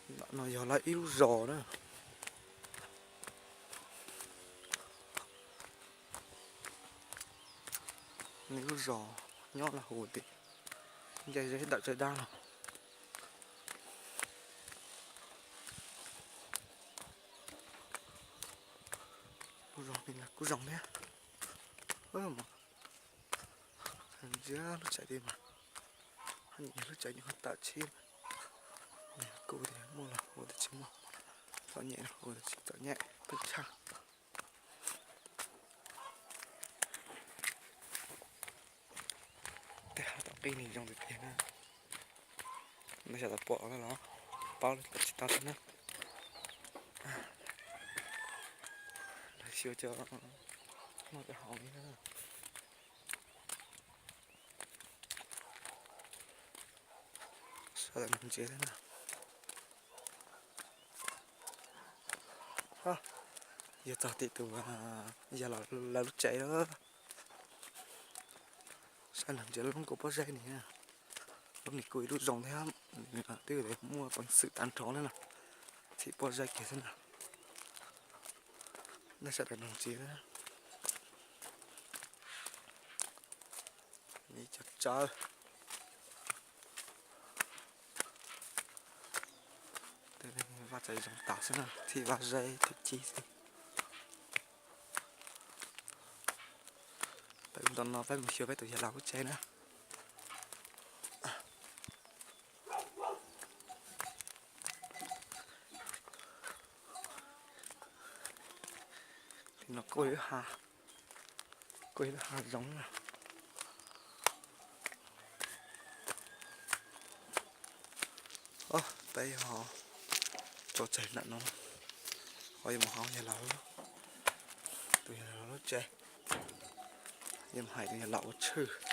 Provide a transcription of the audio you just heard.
Ntawm no yog lawv ib lub zos na. Ib lub zos nyob los hu tias Ncaij Zeb ntawm Tsaij Dab no. Lub zos no kuj zoo thiab. Ntsia lub tsev li mas, lub tsev nyuam qhuav tawm tshib. Kuj tias muaj los hu tias tsis muaj, txom nyem los hu tias tsis txom nyem, pheej tshaj. Tej hav tom qij ni zoo tiag tiag na. Ntawd xyov tau pom no los paub tsis tau thiab na. Lawv xyuas cov muaj cov haus li na. Sawv daws ntsia thiab na. Yog txog tim tus yawg laus lawv lub tsev lawm. Sawv daws ntsia lub kua pob zeb ni. Lub ni kuj ib lub zoo thiab, twb muaj peev xwm tag nrho na, txhim pob zeb kiag xwb na. Nej sawv daws ntsia, ib co tsawb, vaj tsev zoo tas xwb na, txhim vaj zeb txhim cib xwb. Peb mus tom no peb mus xyuas peb tus yawg laus lub tsev na. Tim no kuj, kuj ib lub hav zoov na. Peb yuav tso tseg ntawm no, ho yuav mus hauv yawg laus, tus yawg laus lub tsev, yuav mus hais tus yawg laus ua tshwj.